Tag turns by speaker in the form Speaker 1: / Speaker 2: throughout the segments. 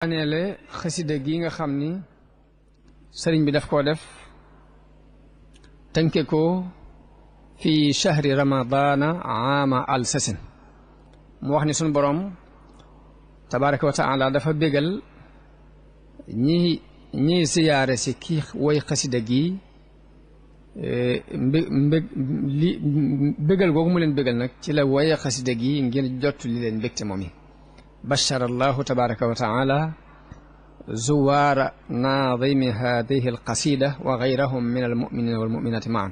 Speaker 1: aneele xasida gi nga xam ni sëriñ bi daf koo def tënke ko fi shahri ramadana aama al sasin mu wax ni sunu boroom tabaraka wa taala dafa bégal ñi siyaare si kii woy xasida gi bégal googu mu leen bégal nag ci la woye xasida gi ngir jot li leen mbégte moom yi bashara allahu tabaraka wa taala zuwaara naadimi hadihi alqasida wa gayrahum min almuminina walmuminati maan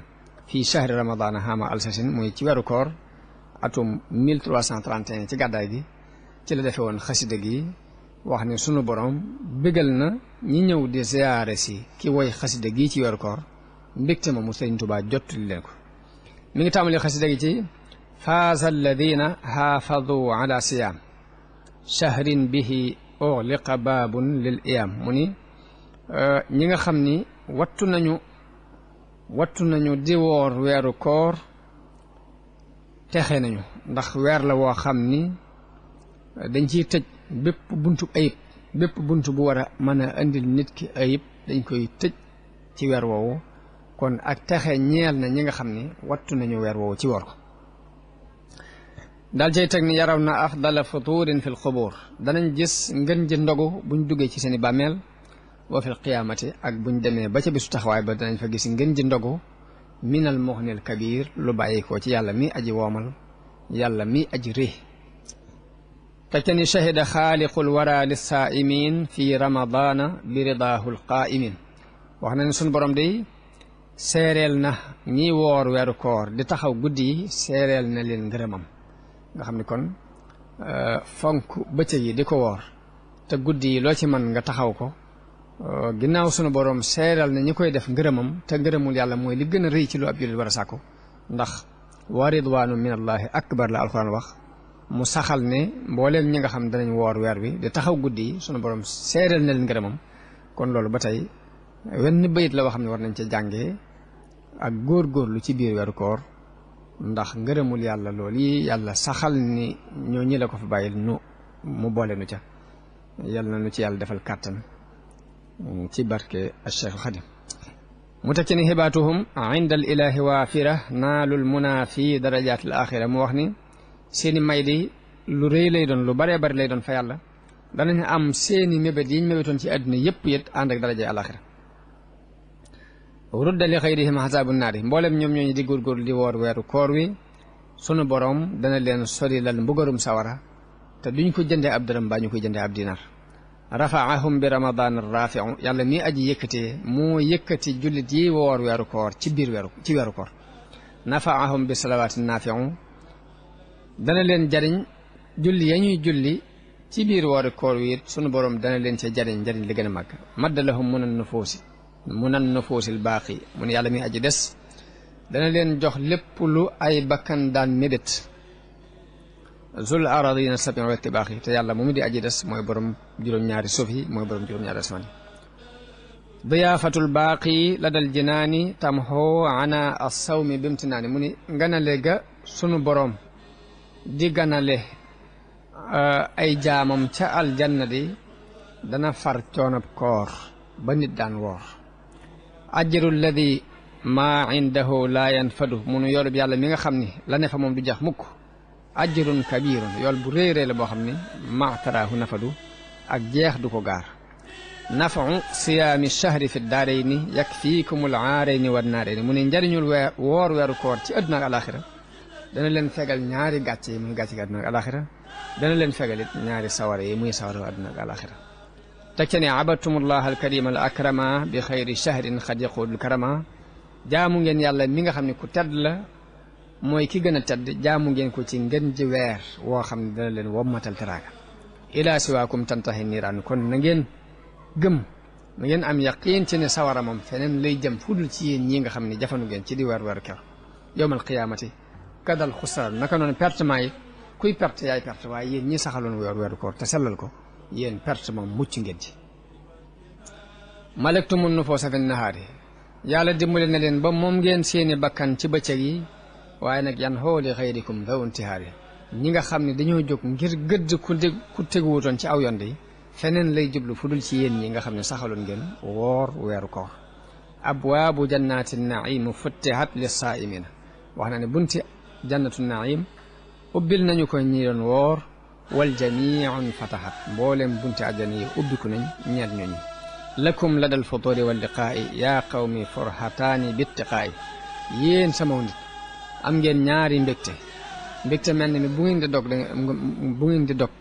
Speaker 1: fi shahri ramadana hama alsasin muy ci weeru koor atum 1331 ci gàddaay gi ci la defe woon xasida gi wax ne sunu borom bégal na ñi ñëw di ziyaare si ki woy xasida gi ci weeru koor mbégte moomu Sëriñ Tuubaa jot li leen ko mi ngi tàmbali xasida gi ci faaza alladina haafadu ala siyaam shahrin bihi ughliqa baabun lil iyam mu ni ñi nga xam ni wattu nañu di woor weeru koor texe nañu ndax weer la woo xam ni dañ ciy tëj bépp buntu ayib bépp buntu bu war a mën a indil nit ki ayib dañ koy tëj ci weer woowu kon ak texe ñeel na ñi nga xam ni wattu nañu weer woowu ci woor ko daal cay teg ni yaraw na afdala futurin fi lxubuur danañ gis ngën ji ndogu buñ duggee ci seeni bàmmeel wa fi lqiyaamati ak buñ demee ba ca bisu taxawaay ba danañ fa gis ngën ji ndogu minal muxnil kabir lu bàyyi ko ci yàlla mi aji woomal yàlla mi aji rëy tekte ni shahida xaaliqul wara lissaa'imin fi ramadana bi ridaahu lqaa'imin wax na ne suñ borom day seereel na ñi woor weeru koor di taxaw guddi yi seereel na leen ngërëmam nga xam ni kon fonk bëccëg yi di ko woor te guddi yi loo ci mën nga taxaw ko ginnaaw sunu boroom seeral na ñi koy def ngërëmam te ngërëmul yàlla mooy li gën a rëy ci lu ab jullit war a sàkku ndax wa ridwaanu min allahi akbar la alquran wax mu saxal ne mbooleem ñi nga xam danañ woor weer wi di taxaw guddi yi sunu boroom seeral na leen ngërëmam kon loolu ba tey wenn bayit la woo xam ne war nañ ca jàngee ak góorgóorlu ci biir weeru koor ndax ngërëmul yàlla loolu yi yàlla saxal ni ñoo ñi la ko fa bàyyil mu boole nu ca yàlla na nu ci yàlla defal kàttan ci barke Cheikh Xadim mu teg ci ni xibaatuhum inda al ilahi waafira naalul muna fi darajaat al axira mu wax ni seeni may di lu rëy lay doon lu baree bari lay doon fa yàlla danañ am seeni mébét yiñ mébétoon ci àdduna yëpp yët ànd ak daraja al axira rudda li xayrihim xasaabu naari mboolem ñoom ñooñu di góorgóorlu di woor weeru koor wi sunu boroom dana leen sori lal mbugarum sawara te duñ ko jëndee ab dërëm baa ñu koy jëndee ab dinar rafaahum bi ramadan rafiu yàlla mi aji yëkkatee moo yëkkati jullit yi woor weeru koor ci weeru koor nafaahum bi salawaati nafiu dana leen jariñ julli ya ñuy julli ci biir wooru koor wi it sunu boroom dana leen ca jariñ li gën a màgg madda lahum munan nufuusil baaqi mu ne yàlla mi aji des dana leen jox lépp lu ay bakkan daan mébét zul aradina sabi wa tibaax yi te yàlla mu di aji des mooy borom juróom-ñaari suuf yi mooy borom juróom-ñaari asamaan yi diyaafatul baaqi la dal jinaani tamxo ana assawmi bimtinaani mu ni ganale ga sunu borom di ganale ay jaamam ca aljanna di dana far coonab koor ba nit daan woor ajru alladi maa indahu laa yanfadu munu yoolub yàlla mi nga xam ni la ne fa moom du jeex mukk ajrun kabirun yool bu réy réy la boo xam ne maataraahu nafadu ak jeex du ko gaar nafau siyaami shahri fi daarayni yakfiikumul aarayni wa naarayni mu ne njariñul woor weeru koor ci àdduna ak alaxira dana leen fegal ñaari gàcce yi muy gàcce gi àdduna ak alaxira dana leen fegal it ñaari sawara yi muy sawara àdduna ak alaxira teg ca ne abadtumullah alkarima al akrama bi xayri shahrin xad yaqudul karama jaamu ngeen yàlla mi nga xam ne ku tedd la mooy ki gën a tedd jaamu ngeen ko ci ngën ji weer woo xam ne dana leen wommatal teraanga ilaa siwaakum tantahi niiraan kon na ngeen gëm na ngeen am yaqiin ci ne sawara moom feneen lay jëm fudul ci yéen ñi nga xam ne jafandu ngeen ci di weer ker yowmal qiyaamati kadal xusraan naka noonu pertement yi kuy perte yaay perte waaye yéen ñi saxaloon weeru koor te sellal ko yéen perte moom mucc ngeen ci malektumun nufuusa fi nahaari yàlla dimbale na leen ba moom ngeen seeni bakkan ci bëccëg yi waaye nag yan xooli xayrikum daw intihaari ñi nga xam ne dañoo jóg ngir gëdd ku teguwutoon ci aw yoon yi feneen lay jublu fu dul ci yéen ñi nga xam ne saxaloon ngeen woor weeru koor abwaabu jannaati naim futtihat lissaaimina wax na ne bunti jannatu naim ubbil nañu ko ñi doon woor wal jamiun fatahat mboolem bunti àjjana yi ubbiku nañ ñeet ñooñi lakum ladal futuri wal liqaa'i yaa qawmi forhataani bittiqaa'i yéen sama nit am ngeen ñaari mbégte mel ni bu ngeen di dog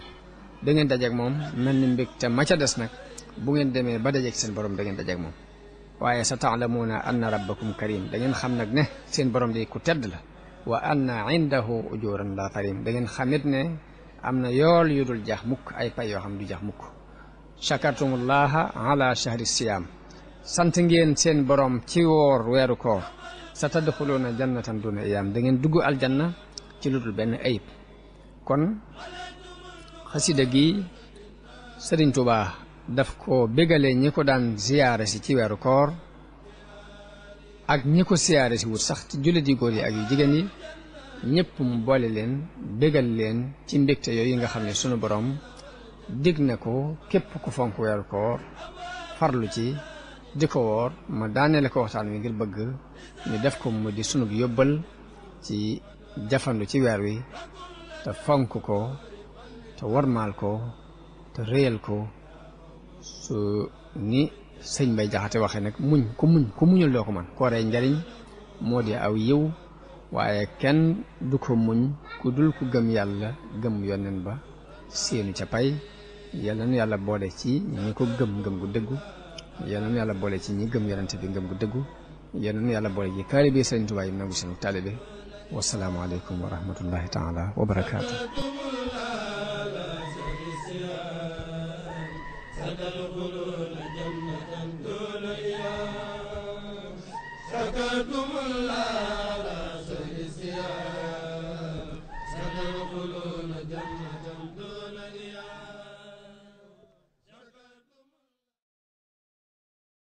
Speaker 1: da ngeen dajeeg moom mel ni mbégte ma ca des nag bu ngeen demee ba dajeeg seen borom da ngeen dajeeg moom waaye sa taalamuuna anna rabbakum karim da ngeen xam nag ne seen borom di ku tedd la wa anna indahu ujuran la tarim da ngeen xamit ne am na yool yu dul jeex mukk ay pay yoo xam du jeex mukk chakartumullaha ala shahri siyaam sant ngeen seen borom ci woor weeru koor sa tadxuluuna jannatan duna iyaam da ngeen dugg aljanna ci lu dul benn ayib kon xasida gi Sëriñ Tuubaa daf ko bégalee ñi ko daan ziyaare si ci weeru koor ak ñi ko siyaare si wut sax ci jullit yi góor yi ak yu jigéen yi ñëpp mu boole leen bégal leen ci mbégte yooyu nga xam ne sunu borom dig na ko képp ku fonk weeru koor farlu ci di ko woor ma daanele ko waxtaan wi ngir bëgg ñu def ko mu di sunub yóbbal ci jafandu ci weer wi te fonk ko te warmaal ko te réyal ko su ni sëñ Bay Jaxate waxee nag ku muñul doo ko man kooree njariñ moo di aw yiw waaye kenn du ko muñ ku dul ku gëm yàlla gëm yonen ba seenu ca pay yal na nu yàlla boole ci ñi ko gëm gu dëggu yal na nu yàlla boole ci ñi gëm yonente bi ngëm gu dëggu yal na nu yàlla boole ci taalibe Sëriñ Tuubaa yi nangu seen taalibe wasalaamu aleykum wa rahmatullahi taala wa barakaatu
Speaker 2: شكرتم الله